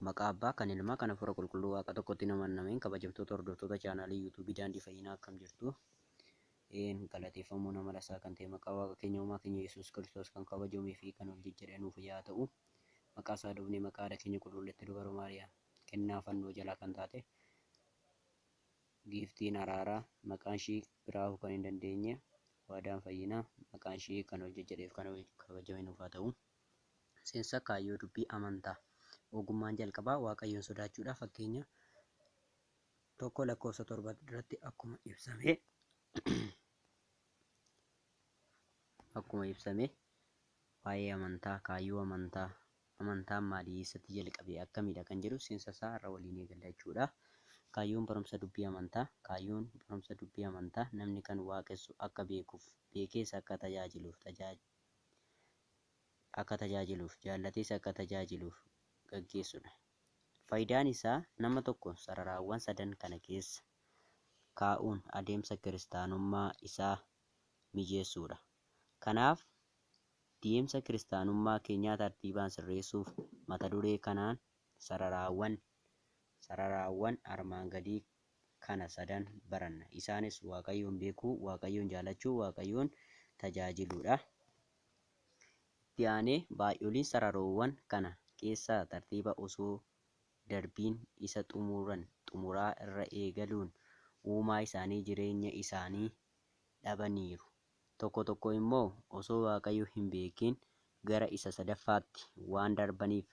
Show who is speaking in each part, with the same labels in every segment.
Speaker 1: Maqaa Abbaa, kan Ilmaa, kan Hafuura Qulqulluu Waaqa tokkotti nama nameen kabajamtoota hordoftoota chaanaalii yuutuubii Daandii Fayyinaa akkam jirtu? Een galateeffamuu nama lasaa kan ta'e maqaa Waaqa keenya Uumaa keenya Yesuus Kiristoos kan kabajamee fi kan ol jejjedhe nuuf yaa ta'u. Maqaa isaa dhoofnee maqaa haadha keenya qulqulleetti Dubaroo Maariyaam kennaa fannoo jalaa kan taate giiftiin araaraa maqaan ishii biraahuu kan hin dandeenye waadaan fayyinaa maqaan ishii kan ol jejjedheef kan kabajame nuuf haa ta'u. Seensa kaayyoo dubbii amantaa. Ogummaan jalqabaa Waaqayyoon sodaachuudha. Fakkeenya 1 lakkoofsa 7 irratti akkuma ibsame akkuma ibsame waa'ee amantaa, kaayyoo amantaa, amantaan maali, eessatti jalqabe, akkamidha kan jedhu seensa isaa irra waliin eegalla jechuudha. Kaayyoon barumsa dubbii amantaa, kaayyoon barumsa dubbii amantaa namni kan waaqessu akka beekuuf, beekees akka tajaajiluuf, akka tajaajiluuf, jaallatees akka tajaajiluuf gaggeessudha. Faayidaan isaa nama tokko sararaawwan sadan kana keessa kaa'uun adeemsa kiristaanummaa isaa mijeessuudha. Kanaaf deemsa kiristaanummaa keenyaa tartiibaan sirreessuuf mata duree kanaan sararaawwan armaan gadii kana sadan baranna. Isaanis Waaqayyoon beekuu, Waaqayyoon jaalachuu, Waaqayyoon tajaajiluudha. Itti aanee baay'oliin sararoowwan kana keessaa tartiiba osoo darbiin isa xumuran xumuraa irra eegaluun uumaa isaanii jireenya isaanii dhabaniiru. Tokko tokko immoo osoo Waaqayyo hin beekin gara isa sadaffaatti waan darbaniif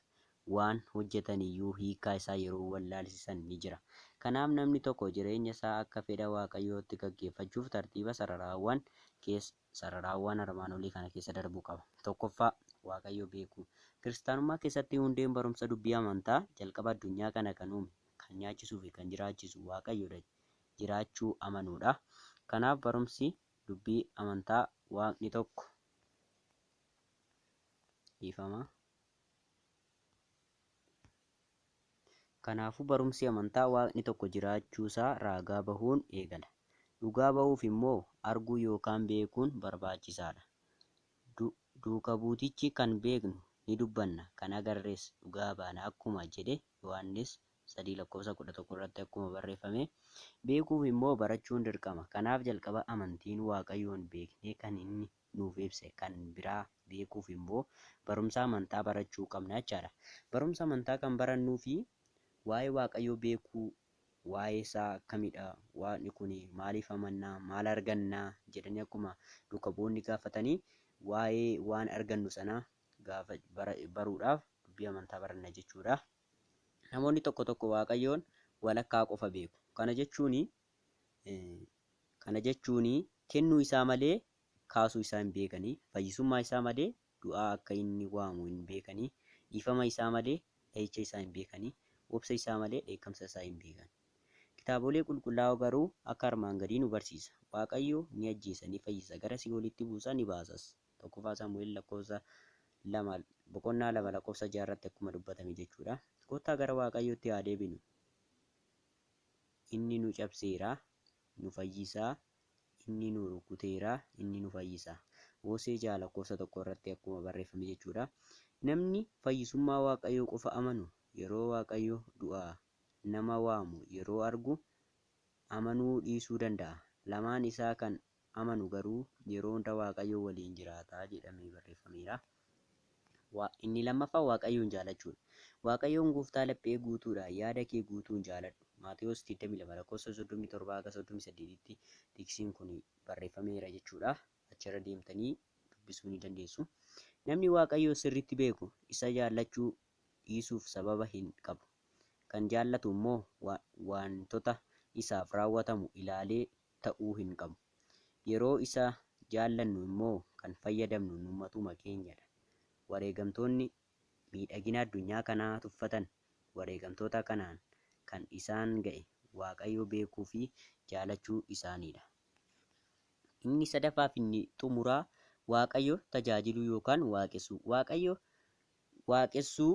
Speaker 1: waan hojjetaniyyuu hiikaa isaa yeroo wallaalsisan ni jira. Kanaaf namni tokko jireenya isaa akka fedha Waaqayyootti gaggeeffachuuf tartiiba sararaawwan keessa sararaawwan armaan olii kana keessa darbuu qaba. Tokkoffaa, Waaqayyo beekuu. Kiristaanummaa keessatti hundeen barumsa dubbii amantaa jalqaba addunyaa kana kan uume, kan nyaachisuu fi kan jiraachisu Waaqayyodha jiraachuu amanuudha. Kanaaf barumsi dubbii amantaa Waaqni tokko dhiifama. Kanaafuu barumsi amantaa Waaqni tokko jiraachuusaa raagaa bahuun eegala. Dhugaa bahuuf immoo arguu yookaan beekuun barbaachisaadha. Duuka buutichi kan beeknu ni dubbanna, kan agarres dhugaa baana akkuma jedhe Yohaannis 3 lakkoofsa 11 irratti akkuma barreeffame. Beekuuf immoo barachuun dirqama. Kanaaf jalqaba amantiin Waaqayyoon beeknee kan inni nuuf ibse kan biraa beekuuf immoo barumsa amantaa barachuu qabna jechaadha. Barumsa amantaa kan barannuu fi waa'ee Waaqayyoo beekuu, waa'ee isaa akkamidha, waaqni kun maaliif amannaa, maal argannaa jedhanii akkuma duuka bu'oonni gaafatanii waa'ee waan argannu sanaa gaafa baruudhaaf dubbii amantaa baranna jechuudha. Namoonni tokko tokko Waaqayyoon walakkaa qofa beeku. Kana jechuun kennuu isaa malee kaasuu isaa hin beekanii, fayyisummaa isaa malee du'aa akka inni waamu hin beekanii, dhiifama isaa malee dha'icha isaa hin beekanii, obsa isaa malee dheekkamsa isaa hin beekan. Kitaabolee qulqullaa'oo garuu akka armaan gadii nu barsiisa. Waaqayyo ni ajjeesa, ni fayyisa, gara si'oolitti buusa, ni baasas. Tokkoffaa Saamu'eel lakkoofsa 2 boqonnaa 2 lakkoofsa 6 irratti akkuma dubbatame jechuudha. Kottaa gara Waaqayyootti haa deebinu. Inni nu cabseera, nu fayyisaa, inni nu rukuteera, inni nu fayyisa. Hoosee 6 lakkoofsa 1 irratti akkuma barreeffame jechuudha. Namni fayyisummaa Waaqayyoo qofa amanu yeroo Waaqayyo du'aa nama waamu yeroo argu amanuu dhiisuu danda'a. Lamaan isaa kan amanu garuu yeroo hunda Waaqayyo waliin jiraata jedhamee barreeffameera. Inni lammaffaa Waaqayyoon jaalachuudha. Waaqayyoon gooftaa laphee guutuudhaan yaada kee guutuun jaaladhu. Maatewos 22 lakkoofsa 37 haga 38tti tiksiin kun barreeffameera jechuudha. Achirra deemtanii dubbisuu ni dandeessu. Namni Waaqayyoo sirriitti beeku isa jaallachuu dhiisuuf sababa hin qabu. Kan jaallatu immoo waantota isaaf raawwatamu ilaalee ta'uu hin qabu. Yeroo isa jaallannu immoo kan fayyadamnu nu matuma keenyadha. Wareegamtoonni miidhagina addunyaa kanaa tuffatan wareegamtoota kanaan kan isaan ga'e Waaqayyo beekuu fi jaalachuu isaaniidha. Inni sadaffaa fi inni xumuraa Waaqayyo tajaajiluu yookaan waaqessuu. Waaqayyo waaqessuu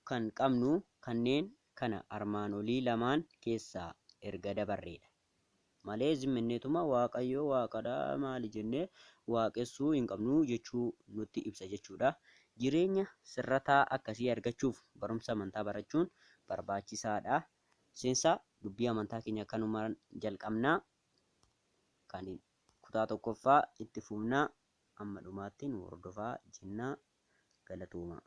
Speaker 1: kan qabnu kanneen kana armaan olii lamaan keessaa erga dabarreedha. Malee zimminneetuma Waaqayyo waaqadha maali jennee waaqessuu hin qabnu jechuu nutti ibsa jechuudha. Jireenya sirrataa akkasii argachuuf barumsa amantaa barachuun barbaachisaadha. Seensa dubbii amantaa keenya kanumaan jalqabnaa. Kan kutaa tokkoffaa itti fufnaa, amma dhumaatti nu hordofaa jennaa, galatoomaa.